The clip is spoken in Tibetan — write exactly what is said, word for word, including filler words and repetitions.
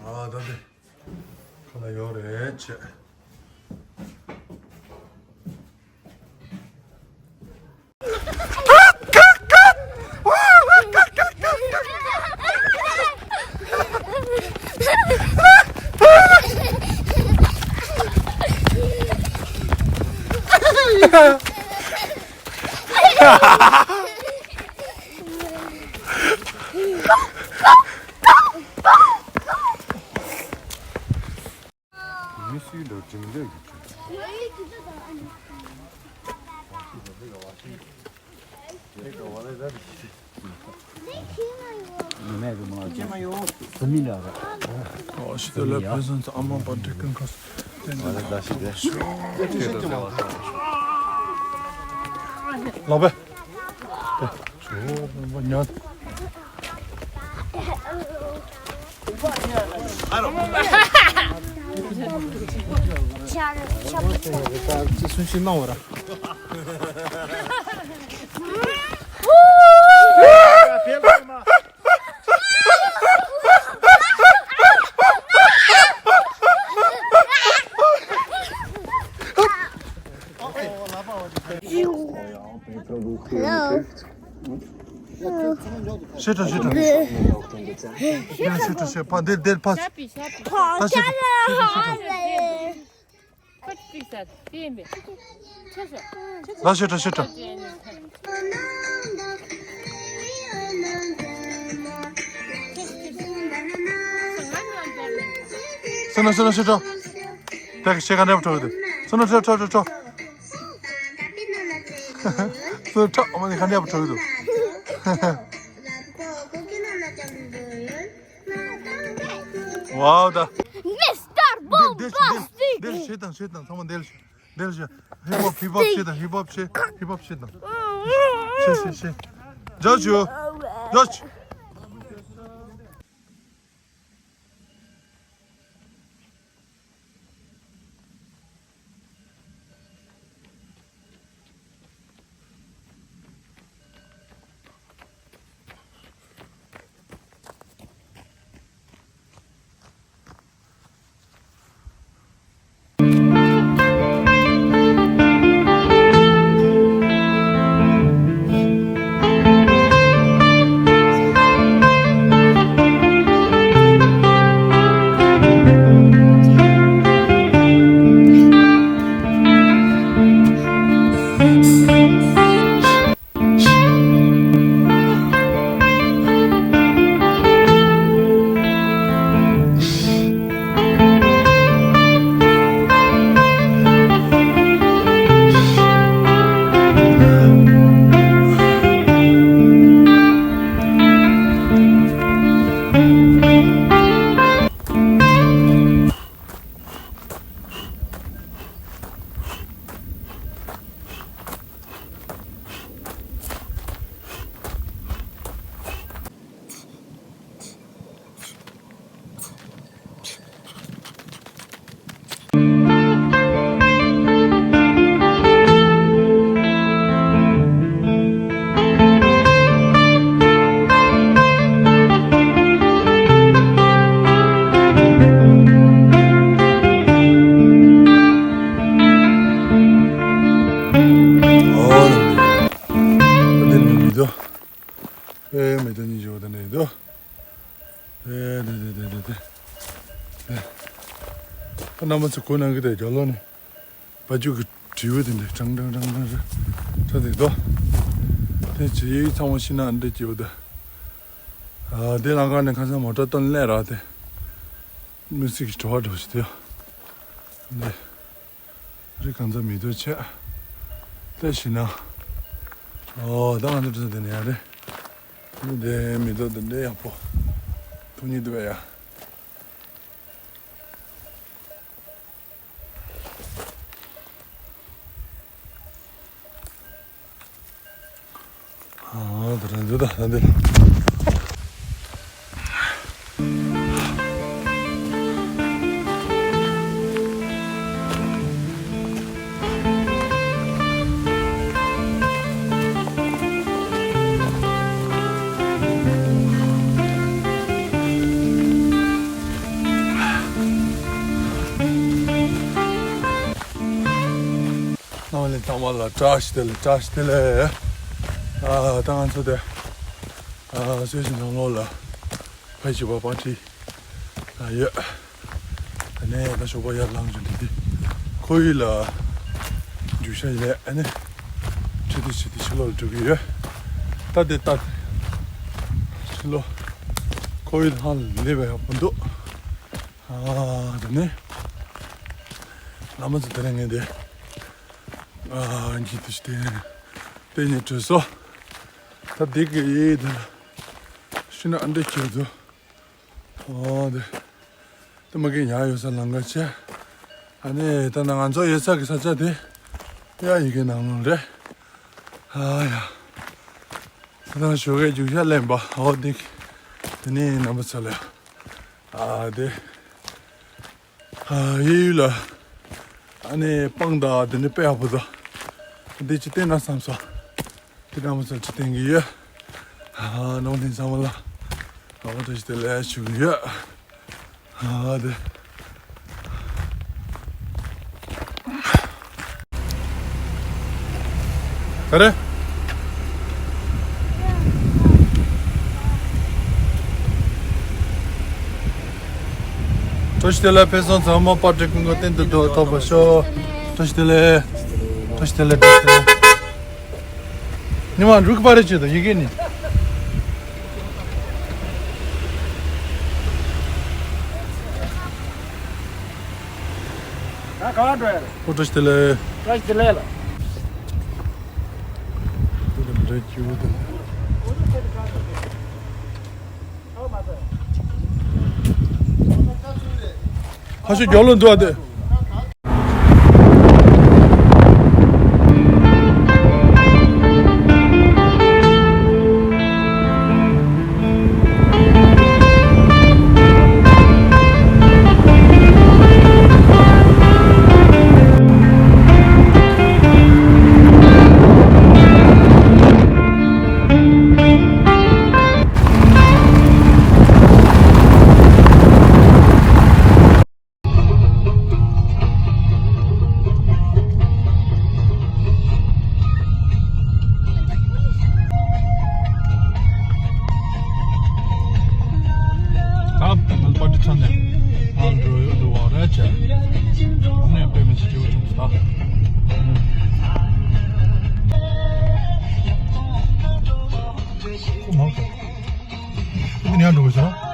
ཨ་ད་དེ་ཁ་ལ་ཡོད་རེད་ཆེ། མི་སུའི་འགྲོ་དྲིན་འདོད་ཀྱི་དྲིན། ཨོ་ཤི་ཏོ་ལ་པེ་སན་ཨ་མ་པ་ཏྲི་ཀན་ཁོ་སི། ལག་པས། ཉོན། སུན་ཤི་ནང་བ་ར། Hello. ཤེས་དྲ་ཤེས་དྲ། ཤེས་དྲ་ཤེས་དྲ་ཕ་འདིར་འདིར་ཕ། ད་ཤེས་དྲ་ཤེས་དྲ་ཤེས་དྲ། ད་ཤེས་དྲ་ཤེས་དྲ། སོ་ན་སོ་ན་ཤེས་དྲ། ད་ཤེས་ག་འདྲ་པོ་དྲ་འདུག་སོ་ན་དྲ་དྲ་དྲ་དྲ། སོ་ཁྲ་ཨ་མ་ནི་ཁ་འདྲ་པོ་དྲ་འདུག་ཝའོ་ད། མི་སི་ཊར་བོམ་བྷ་སི་ཊིག་འདིར་ཤེས་དང་ཤེས་དང་ཚང་མ་འདིར་ཤེས། འདིར་ཤེས། ཧིབ་ཧོབ་ཧིབ་ཧོབ་ཤེས་དང་ཧིབ་ཧོབ་ཤེས་ཧིབ་ཧོབ་ཤེས་དང་། ཤེས་ཤེས་ཤེས། ཇོ་ཇོ། ཇོ་ཇོ། ཨོ་ནི་འདི་ནི་མི་འདུག་ཨེ་མི་འདུག་ཉིན་ཞོགས་དེ་ནས་འདུག་ཨེ་དེ་དེ་དེ་དེ་དེ། ཨ་རྣམ་པ་ཚོ་གོ་གནང་གི་དེ་རྒྱ་ལོ་ནི་བ་ཅུ་གི་དྲིལ་བུ་དེ་འདྲ་ཀྲང་ཀྲང་ཀྲང་ཀྲང་ཀྲང་དེ་འདུག་དེ་ཇི་ཡིག་ཚང་མ་ཤི་ན་འདྲ་སྐྱེ་བོ་དེ། ཨ། དེ་ལམ་ཁ་ནས་ཁ་སང་མོ་ཊ་སྟོན་སླེབས་ར་དེ། དམིགས་བསལ་གྱི་དྲི་བ་འདྲ་ཞིག་དེ། འདི། རི་གང་ཚ་མི་ཐུབ་ཆེ། དེ་བྱས་ན། ཨོ། ད་ང་ཚོ་འགྲོ་ས་དེ་ནས་ཡར་རེད། འདི་མི་ཐུབ་དེ་འདྲའི་ཡག་པོ། ཐུག་ཉིད་འདུག་པས་ཡ། ཨ། ད་རང་འདི་ད་ད་འདི་ལ། རྣམ་པ་ཚང་མ་ལ་བཀྲ་ཤིས་བདེ་ལེགས། བཀྲ་ཤིས་བདེ་ལེགས། ཨ། ད་ང་ཚོ་དེ། ཨ། སུད་སི་ནང་ལོགས་ལ་ཕ་གི་བ་པར་ཊི་ཡོད། ཨ་ནི་ད་ཞོགས་པ་ཡར་ལངས་བྱུང་དེ་དེ། ཁོར་ཡུག་ལ་རྒྱུག་ཤར་ལས། ཨ་ནི་ཁྲིད་དེ་ཁྲིད་དེ་ཕྱི་ལོགས་ལ་འགྲོ་གི་ཡོད། ད་དེ་ད་ཕྱི་ལོགས་ཁོར་ཡུག་ཧང་ལས་པའི་ཡག་པོ་འདུག། ཨ། དེ་ནས་རྣམ་པ་ཚོ་དེ་རིང་ངས་དེ། ཨ། འགྱིག་དེ་ཞིག་དེ་དེ་ནས་བྲོས་སོ། ད་དེ་གི་ཡེ་དེ་ལ་ཤི་ན་ཨ་འདྲ་ཁྱེར་དུ། ཨོ་དེ། དེ་མ་གི་ཡ་ཡོད་ས་ལང་ཀ་ཆེ། ཨ་ནི་ད་ན་ང་ཚོ་ཡོད་ས་གི་ས་ཆ་དེ་ཡ་ཡི་གེ་ནང་ལོགས་རེད། ཨ་ཡ། ད་ཞོགས་ཀའི་རྒྱུག་ཤར་ལེན་པ། ཨོ་དེ། དེ་ནས་རྣམ་པ་ཚོ་ལ། ཨ་དེ། ཨ། གཡས་གཡོན་ལ་ཨ་ནི་སྤང་དང་དེ་ནི་དཔེ་ཡག་པོ་འདུག། འདི་ཅི་བསྟན་ན་བསམ་སོང་། དེ་རྣམ་པ་ཚོ་ཅི་བསྟན་གི་ཡོད། ཨ། ནང་དེ་ཚང་མ་ལ་ཨ་བཀྲ་ཤིས་བདེ་ལེགས་ཞུ་གི་ཡོད། ཨ་དེ། ག་རེ། བཀྲ་ཤིས་བདེ་ལེགས། ཕེབས་བསུ་ཚང་མ་བཀྲ་ཤིས་ཀུན་དགའ་གཏན་དུ་ཐོབ་པར་ཤོག། བཀྲ་ཤིས་བདེ་ལེགས། བཀྲ་ཤིས་བདེ་ལེགས། བཀྲ་ཤིས་བདེ་ལེགས། ཉི་མ་འབྲུག་པ་རེ་ཆེ་དང་ཡི་གེ་ནི། ད་ག་བ་འགྲོ་ཡ་རེད། ཨོ་བཀྲ་ཤིས་བདེ་ལེགས། བཀྲ་ཤིས་བདེ་ལེགས་ལ། འདི་ལ་འདྲ་སྐྱིད་པོ་དང་། ཕ་ཤུལ་རྒྱབ་ལོགས་འདུག་ཨ་དེ། ད་ང་པར་ཊི་ཚང་ནས་ཨ་འགྲོ་ཡོད་འགྲོ་བ་རེད་ཆེ། ཨ་ནི་དཔེ་མི་སྲིད་སྐྱིད་པོ་བྱུང་སོང་ད། ཁོ་མང་ཁོ། ཁོ་ནས་འགྲོ་དགོས་ཤག།